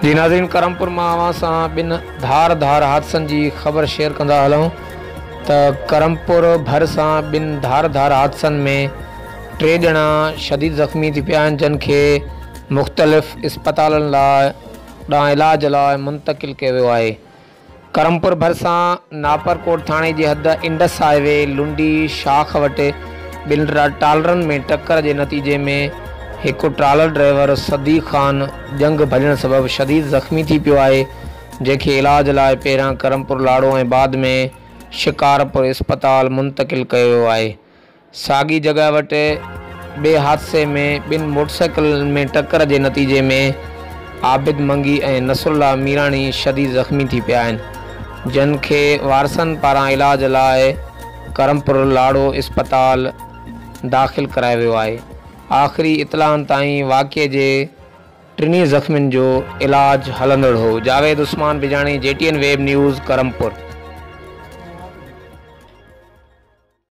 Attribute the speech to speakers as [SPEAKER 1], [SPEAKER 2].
[SPEAKER 1] جي ناظرين ڪرمپور مان اوهان سان ٻن ڌار ڌار حادثن جي خبر شيئر ڪندا هلون ته ڪرمپور ڀرسان ٻن ڌار ڌار حادثن ۾ ٽي ڄڻا شديد زخمي ٿي پيا آهن جن کي مختلف اسپتالن لاء ڏانهن علاج لاء منتقل ڪيو ويو آهي. ڪرمپور ڀرسان ناپرڪوٽ ٿاڻي جي حد انڊس هاء وي لنڊي شاخ وٽ ٻن ٽرالرن ۾ ٽڪر جي نتيجي ۾ هڪ ٽرالر ڊرائيور صديق خان ڄنگهه ڀڄڻ سبب شديد زخمي ٿي پيو آهي جنهن کي علاج لاء پهريان ڪرمپور لاڙو ۽ بعد ۾ شڪارپور اسپتال منتقل ڪيو ويو آهي. ساڳي جڳهه وٽ ٻئي حادثي ۾ ٻن موٽرسائيڪلن ۾ ٽڪر جي نتيجي ۾ عابد منگي ۽ نصرالله ميراڻي شديد زخمي ٿي پيا آهن، جن کي وارثن پاران علاج لاء ڪرمپور لاڙو اسپتال داخل ڪرايو ويو آهي. آخري اطلاعن تائين واقعي جي ٽنهي زخمين جو علاج هلندڙ هو. Javed Usman Bijani, G T N web news, Karampur.